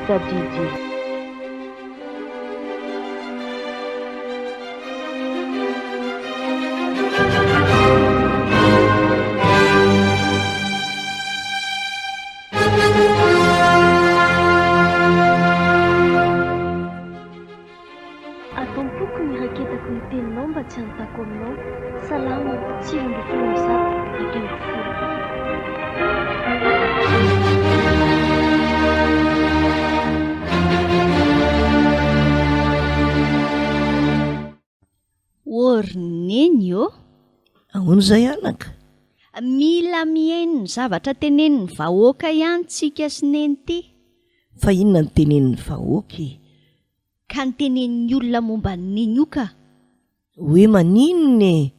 Tadidy. Ato am-poko ny iraketako ny teninao mba tsy hanontako aminao. Salamo 119. Ô ry Neny ô! Ahoana izay anaka? Mila mihaino ny zavatra tenenin'ny vahoaka ihany tsika sy Neny ty. Fa inona no tenenin'ny vahoaka e? Ka ny tenenin'ny olona momba an'i Neny io ka. Hoe maninona e?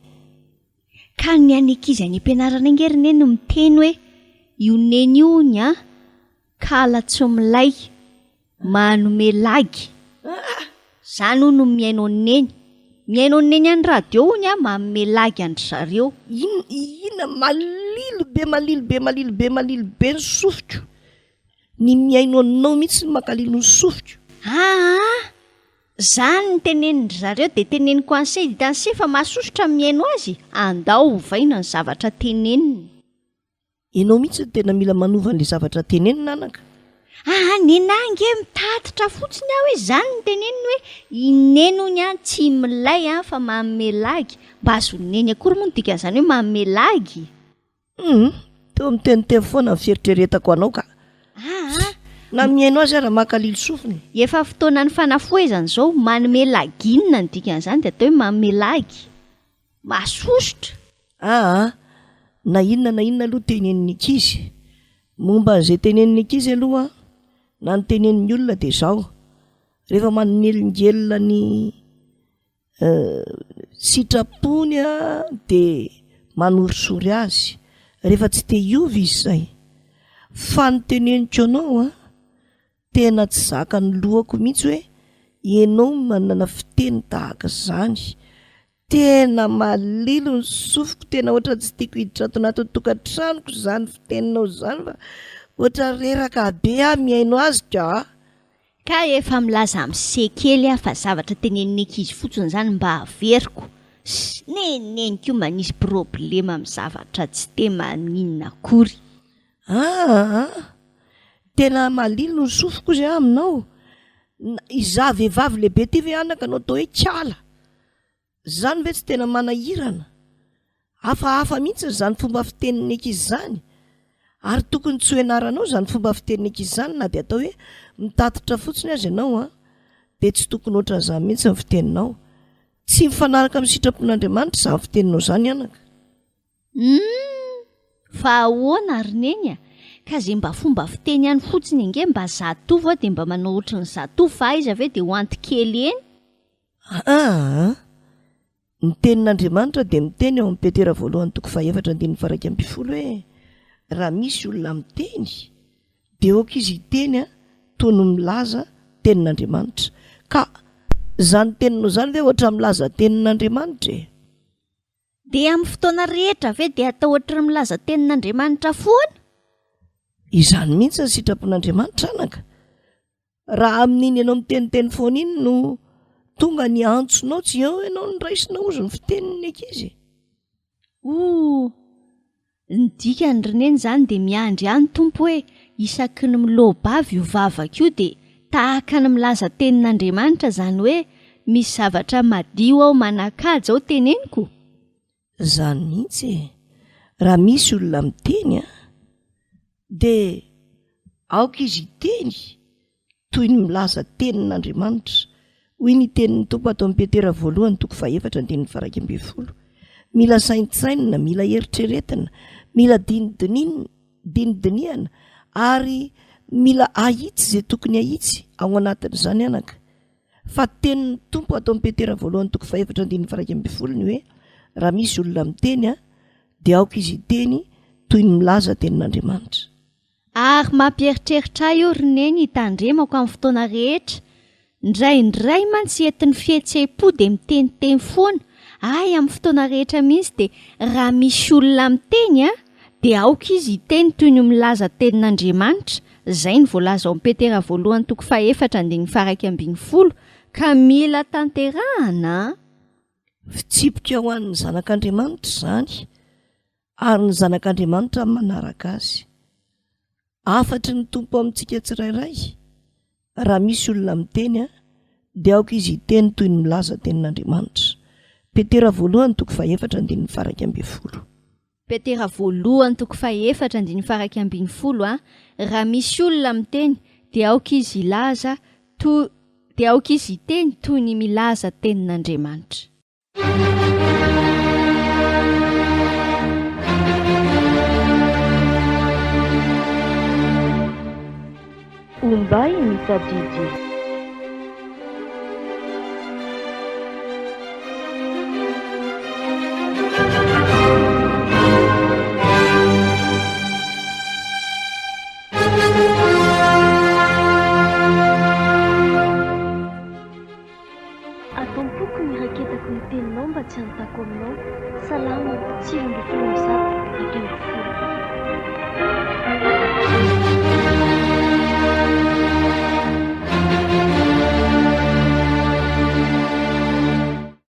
Ka ny any ankizy any am-pianarana ange ry Neny no miteny hoe io Neny io hono an, kala tsy milay, manome lagy. Zany hono ny mihaino an'i Neny. Mihaino an'i Neny any radio hono an, manome lagy an-dry zareo. Inona, inona, malilo be, malilo be, malilo be, malilo be ny sofiko. Ny mihaino anao mihitsy no mankalilo ny sofiko. Aa! Zany ny tenenin-dry zareo dia teneniko anse hitanse fa mahasosotra ny mihaino azy, andao ovaina ny zavatra teneniny. Enao mihitsy no tena mila manova an'le zavatra tenenina anaka. Aa nenah ange mitatitra fotsiny aho hoe zany ny teneniny hoe i neny hono an tsy milay an fa manome lagy, mba azon'i neny akory moa ny dikan'izany hoe manome lagy? Humm, toa miteniteny foana ny fieritreretako anao ka. Aa. Na mihaino azy ara mankalilo sofina e. Efa fotoanan'ny fanafohezana izao, manome lagy inona ny dikan'izany dia atao hoe manome lagy. Mahasosotra. Aa, na inona na inona aloha tenenin'ny ankizy, momba an'izay tenenin'ny ankizy aloha na ny tenenin'ny olona dia izao, rehefa manelingelina ny sitrapony dia manorisory azy, rehefa tsy te hiova izy izay. Fa ny teneniko anao an, tena tsy zakan'ny lohako mihitsy hoe ianao manana fiteny tahaka izany. Tena malilo ny sofiko, tena ohatran'ny tsy tiako hiditra ato anatin'ny tokantranoko izany fiteninao izany fa ohatran'ny reraka be aho mihaino azy ka. Ka efa milaza am se kely aho fa zavatra tenenin'ny ankizy fotsiny izany mba averiko sy neneny koa manisy problema am zavatra tsy de maninona akory. Aa tena malilo ny sofiko ozy aho aminao, izaho vehivavy lehibe ty ve anaka no atao hoe kala? Zany ve tsy tena manahirana? Hafahafa mihitsy izany fomba fitenin'ny ankizy izany. Ary tokony tsy ho ianaranao izany fomba fitenin'ny ankizy izany na dia atao hoe mitatitra fotsiny aza ianao an! Dia tsy tokony ohatran'izany mihitsy ny fiteninao. Tsy mifanaraka amin'ny sitrapon'Andriamanitra izany fiteninao izany anaka. Humm! Fa ahoana ry Neny a? Ka ze mba fomba fiteny any fotsiny ange mba zatovo aho dia mba manao ohatry ny zatovo fa aiza ve dia ho antikely eny? Aa! Ny Tenin'Andriamanitra dia miteny ao amin'ny Petera voalohany toko fahefatra andininy faha-11 hoe, Raha misy olona miteny, dia aoka izy hiteny toy ny milaza Tenin'Andriamanitra. Ka izany teninao izany ve ohatra milaza Tenin'Andriamanitra e? Dia amin'ny fotoana rehetra ve dia atao ohatry ny milaza Tenin'Andriamanitra foana? Izany mihitsy ny sitrapon'Andriamanitra anaka. Raha amin'iny ianao miteniteny foana iny no tonga ny antsonao, tsy eo ianao no raisina hozy ny fitenin'ny ankizy e. Oh! Ny dikany ry neny izany dia miandry ahy ny Tompo hoe isaky ny miloa-bava io vavaka io dia tahaka ny milaza tenin'Andriamanitra izany hoe misy zavatra madio ao manan-kaja ao teneniko? Izany mihitsy e! Raha misy olona miteny an! Dia aoka izy hiteny toy ny milaza tenin'Andriamanitra. Hoy ny tenin'ny Tompo ato amin'ny Petera voalohany toko fahefatra andininy faha-11. Mila saintsainina, mila eritreretina, mila dinidinina, dinidinihana ary mila ahitsy izay tokony ahitsy ao anatin'izany anaka. Fa tenin'ny Tompo ato amin'ny Petera voalohany toko fahefatra andininy faha-11 ny hoe, Raha misy olona miteny, dia aoka izy hiteny toy ny milaza tenin'Andriamanitra. Ary mampieritreritra ahy io ry Neny hitandremako amin'ny fotoana rehetra. Indraindray mantsy entin'ny fihetseham-po dia miteniteny foana. Hay amin'ny fotoana rehetra mihitsy dia raha misy olona miteny an, dia aoka izy hiteny toy ny milaza tenin'Andriamanitra. Izay no voalaza ao amin'ny Petera voalohany toko fahefatra andininy faha-11 ka mila tanterahana an! Fitsipika ho an'ny zanak'Andriamanitra izany ary ny zanak'Andriamanitra manaraka azy. Hafatry ny Tompo amintsika tsirairay, raha misy olona miteny dia aoka izy hiteny toy ny milaza tenin'Andriamanitra. Petera voalohany toko fahefatra andininy faha-11. Petera voalohany toko fahefatra andininy faha-11 a Raha misy olona miteny dia aoka izy hilaza toy dia aoka izy hiteny toy ny milaza tenin'Andriamanitra. Ombay mitadidy. Ato am-poko ny iraketako ny teninao mba tsy hanontako aminao. Salamo 119.